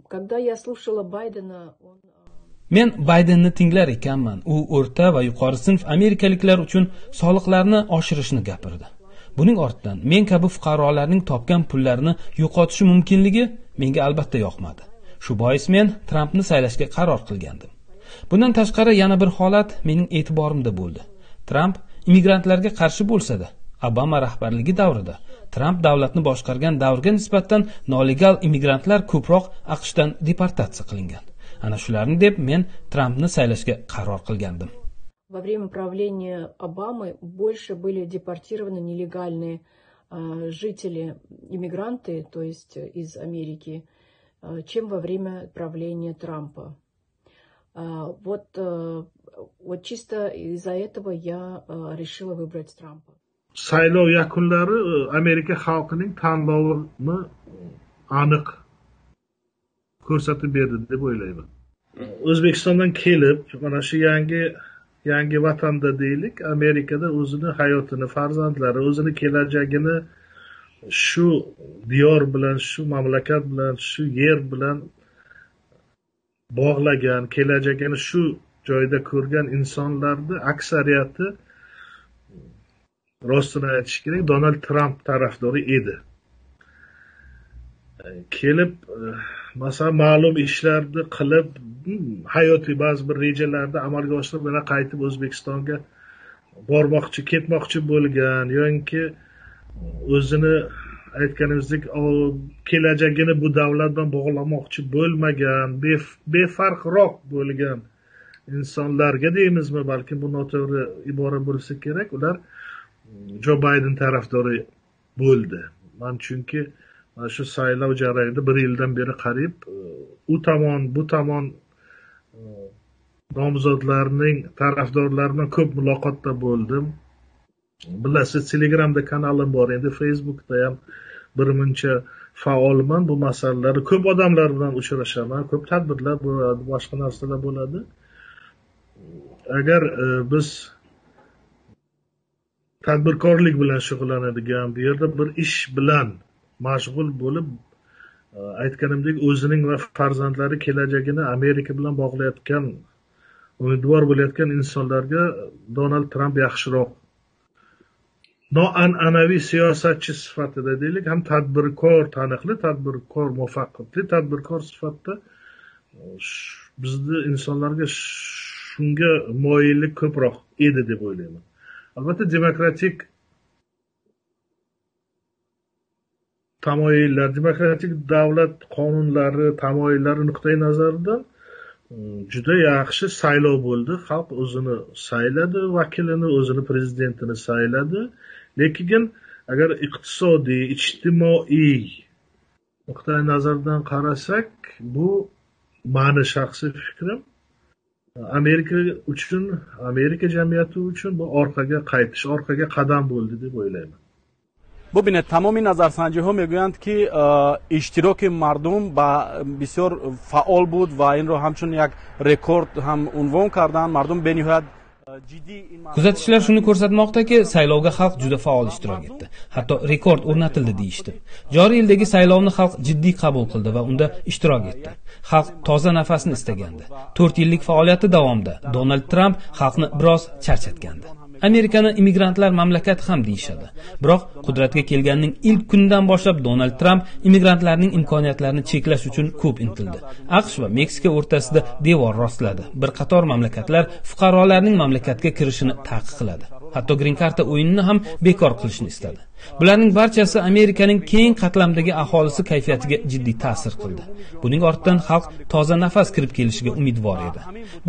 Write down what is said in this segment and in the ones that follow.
Когда я слушала Байдена, он... Men Baydenni tinglar ekanman. U o'rta va yuqori sinf amerikaliklar uchun soliqlarni oshirishni gapirdi. Buning ortidan men kabi fuqarolarning topgan pullarini yo'qotishi mumkinligi menga albatta yoqmadi. Shu bois men Trampni saylashga qaror qilgandim. Bundan tashqari yana bir holat mening e'tiborimda bo'ldi. Tramp immigrantlarga qarshi bo'lsa-da, Obama rahbarligi davrida Tramp davlatni boshqargan davrga nisbatan nolegal immigrantlar ko'proq AQShdan deportatsiya qilingan. Ana shularni deb men Trampni saylashga qaror qilgandim. Во время правления Обамы больше были депортированы нелегальные жители, иммигранты, то есть из Америки, чем во время правления Трампа. Вот чисто из-за этого я решила выбрать Трампа. Saylov yakunlari Amerika xalqining tanlovini aniq ko'rsatib berdi deb o'ylayman. O'zbekistondan kelib, mana shu yangi vatanda deylik, Amerikada o'zini hayotini, farzandlari, o'zini kelajagini shu diyor bilan, shu mamlakat bilan, shu yer bilan bog'lagan, kelajagini shu joyda ko'rgan insonlarning aksariyati, rostini aytish kerak, Donald Tramp tarafdori edi. Kelib, masalan, ma'lum ishlarni qilib, hayotiy ba'zi bir rejalarni amalga oshirib, yana qaytib O'zbekistonga bormoqchi, ketmoqchi bo'lgan yoki o'zini aytganimizdek kelajagini bu davlat bilan bog'lamoqchi bo'lmagan, befarqroq bo'lgan insonlarga deymizmi, balkim bu noto'g'ri ibora bo'lsa kerak, ular Jo Bayden tarafdori bo'ldi. Men chunki mana shu saylov jarayonida bir yildan beri qariyb u tomon, bu tomon nomzodlarning tarafdorlari bilan ko'p muloqotda bo'ldim. Bilasiz, Telegramda kanalim bor, endi Facebookda ham birmuncha faolman. Bu masalalarda ko'p odamlar bilan uchrashaman, ko'p tadbirlar bo'ladi, boshqa narsalar bo'ladi. Agar biz tadbirkorlik bilan shug'ullanadigan, bu yerda bir ish bilan mashg'ul bo'lib, aytganimdek, o'zining va farzandlari kelajagini Amerika bilan bog'layotgan, umidvor bo'layotgan insonlarga Donald Tramp yaxshiroq, noan'anaviy siyosatchi sifatida deylik, ham tadbirkor, taniqli tadbirkor, muvaffaqiyatli tadbirkor sifatida bizni insonlarga shunga moyillik ko'proq edi deb o'ylayman. Albatta, demokratik tamoyillar, demokratik davlat qonunlari, tamoyillari nuqtai nazaridan juda yaxshi saylov bo'ldi. Xalq o'zini sayladi, vakilini, o'zini prezidentini sayladi. Lekin agar iqtisodiy, ijtimoiy nuqtai nazardan qarasak, bu meni shaxsiy fikrim, Amerika uchun, Amerika jamiyati uchun bu orqaga qaytish, orqaga qadam bo'ldi deb o'ylayman. Бубинед, тамоми назарсанҷиҳо мегӯянд, ки иштироки мардум ба бисёр фаъол буд ва инро ҳамчун як рекорд ҳам унвон карданд. Мардум бениҳоят ҷиддӣ. Kuzatishlar shuni ko'rsatmoqdaki, saylovga xalq juda faol ishtirok etdi. Hatto rekord o'rnatildi deyishdi. Joriy yildagi saylovni xalq jiddiy qabul qildi va unda ishtirok etdi. Xalq toza nafasni istagandi. 4 yillik faoliyati davomida Donald Tramp xalqni biroz charchatgandi. Amerikani immigrantlar mamlakati ham deyishadi. Biroq qudratga kelganining ilk kunidan boshlab Donald Tramp immigrantlarning imkoniyatlarini cheklash uchun ko'p intildi. AQSh va Meksika o'rtasida devor rostladi. Bir qator mamlakatlar fuqarolarning mamlakatga kirishini taqiqladi. Hatto green karta o'yinini ham bekor qilishni istadi. Bularning barchasi Amerikaning keng qatlamdagi aholisi kayfiyatiga jiddiy ta'sir qildi. Buning ortidan xalq toza nafas kirib kelishiga umidvor edi.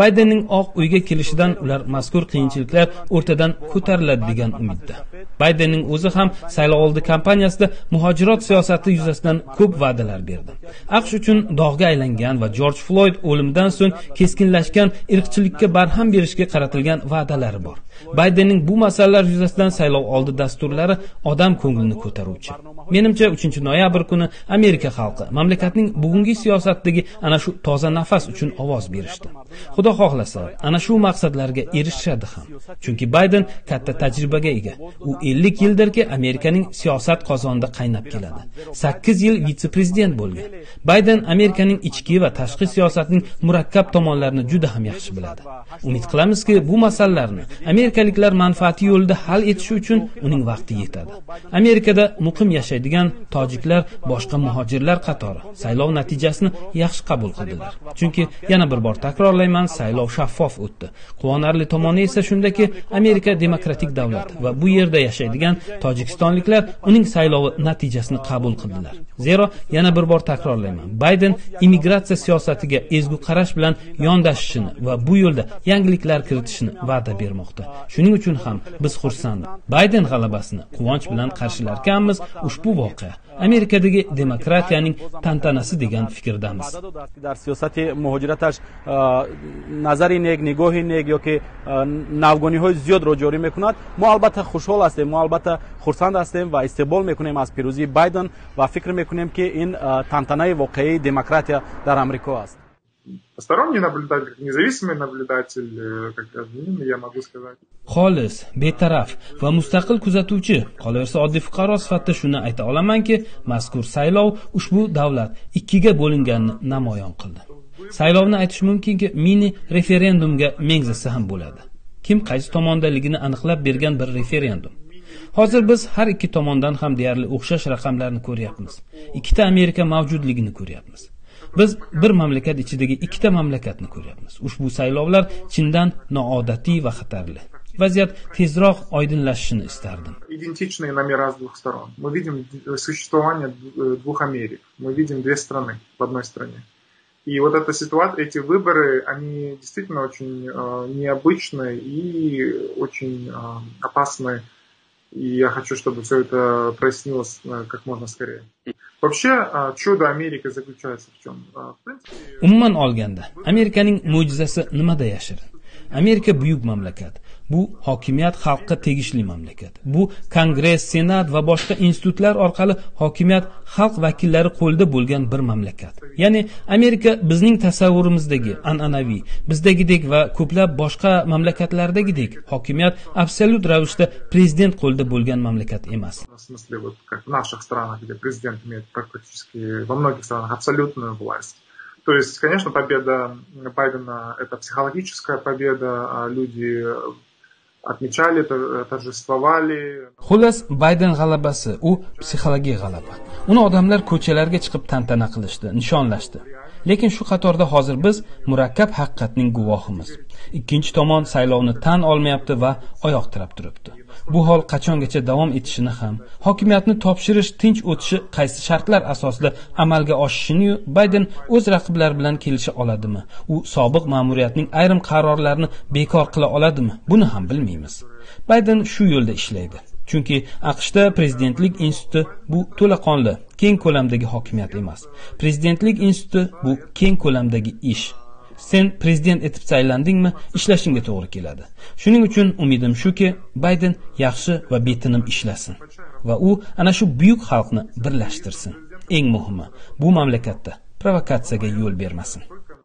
Baydenning Oq uyga kelishidan ular mazkur qiyinchiliklar o'rtadan ko'tariladi degan umidda. Baydenning o'zi ham saylovoldi kampaniyasida muhojirot siyosati yuzasidan ko'p va'dalar berdi. AQSh uchun dog'ga aylangan va George Floyd o'limidan so'ng keskinlashgan irqchilikka barham berishga qaratilgan va'dalari bor. Baydenning bu masalalar yuzasidan saylovoldi dasturlari odam odam ko'nglini ko'taruvchi. Menimcha 3-noyabr kuni Amerika xalqi mamlakatning bugungi siyosatidagi ana shu toza nafas uchun ovoz berishdi. Xudo xohlasa, ana shu maqsadlarga erishishadi ham. Chunki Bayden katta tajribaga ega. U 50 yildirki Amerikaning siyosat qozonida qaynab keladi. 8 yil vitse-prezident bo'lgan. Bayden Amerikaning ichki va tashqi siyosatining murakkab tomonlarini juda ham yaxshi biladi. Umid qilamizki, bu masalalarni amerikaliklar manfaati yo'lida hal etish uchun uning vaqti yetadi. Amerikada muqim yashaydigan tojiklar boshqa muhojirlar qatori saylov natijasini yaxshi qabul qildilar. Chunki yana bir bor takrorlayman, saylov shaffof o'tdi. Quvonarli tomoni esa shundaki, Amerika demokratik davlat va bu yerda yashaydigan tojikistonliklar uning saylovi natijasini qabul qildilar. Zero yana bir bor takrorlayman, Bayden immigratsiya siyosatiga ezgu qarash bilan yondashishini va bu yo'lda yangiliklar kiritishini va'da bermoqda. Shuning uchun ham biz xursand. Bayden g'alabasini quvonch bilan qarshilarkanmiz. Ushbu voqea Amerikadagi demokratiyaning tantanasi degan fikrdamiz. Дар сиёсати муҳоҷираташ назари нек, нигоҳи нек ёки навгониҳои зиёдро ҷорӣ мекунад. Мо албатта хушҳол ҳастем, мо албатта хурсанд ҳастем ва истиқбол мекунем аз пирӯзии Байден ва фикр мекунем, ки ин тантанаи воқеии демократия дар Амрико аст. Посторонний наблюдатель, как независимый наблюдатель, как гражданин, я могу сказать. Xolis, betaraf va mustaqil kuzatuvchi, qolaversa oddiy fuqaro sifatida shuni ayta olamanki, mazkur saylov ushbu davlat ikkiga bo'linganini namoyon qildi. Saylovni aytish mumkinki, mini referendumga mengzasa ham bo'ladi. Kim qaysi tomondaligini aniqlab bergan bir referendum. Hozir biz har ikki tomondan ham deyarli o'xshash raqamlarni ko'ryapmiz. Ikkita Amerika mavjudligini ko'ryapmiz. Biz bir mamlakat ichidagi ikkita mamlakatni ko'ryapmiz. Ushbu saylovlar chindan noodatiy va xatarli. Vaziyat tezroq oydinlashishini istardim. Идентичные номера с двух сторон. Мы видим существование двух Америк. Мы видим две страны в одной стране. И вот эта ситуация, эти выборы, они действительно очень необычные и очень опасны. И я хочу, чтобы все это прояснилось как можно скорее. Вообще, чудо Америки заключается в чем? В принципе... Umuman olganda, Amerikaning mo'jizasi nimada yashirin? Amerika buyuk mamlakat. Bu hokimiyat xalqqa tegishli mamlakat. Bu Kongress, Senat va boshqa institutlar orqali hokimiyat xalq vakillari qo'lida bo'lgan bir mamlakat. Ya'ni Amerika bizning tasavvurimizdagi an'anaviy, bizdagidek va ko'plab boshqa mamlakatlardagidek hokimiyat absolyut ravishda prezident qo'lida bo'lgan mamlakat emas. В смысле, вот как в наших странах, где президент имеет практически во многих странах абсолютную власть. То есть, конечно, победа Байдена – это психологическая победа, люди отмечали, торжествовали. Xullas, Bayden g'alabasi u psixologik g'alaba. Uni odamlar ko'chalarga chiqib tantana qilishdi, nishonlashdi. Lekin shu qatorda hozir biz murakkab haqiqatning guvohimiz. Ikkinchi tomon saylovni tan olmayapti va oyoq tirab turibdi. Bu hol qachongacha davom etishini ham, hokimiyatni topshirish tinch o'tishi qaysi shartlar asosida amalga oshishini Bayden o'z raqiblari bilan kelisha oladimi? U sobiq ma'muriyatning ayrim qarorlarini bekor qila oladimi? Buni ham bilmaymiz. Bayden shu yo'lda ishlaydi. Chunki AQShda prezidentlik instituti bu to'laqonli, keng ko'lamdagi hokimiyat emas. Prezidentlik instituti bu keng ko'lamdagi ish. Sen prezident etib saylandingmi, ishlashingga to'g'ri keladi. Shuning uchun umidim shuki, Bayden yaxshi va betinim ishlasin va u ana shu buyuk xalqni birlashtirsin. Eng muhimi, bu mamlakatda provokatsiyaga yo'l bermasin.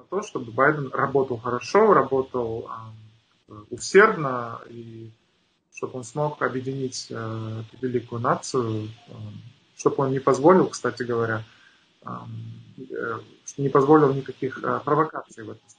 То, чтобы Байден работал хорошо, работал усердно и чтобы он смог объединить эту великую нацию, чтобы он не позволил, кстати говоря, не позволил никаких провокаций в этой стране.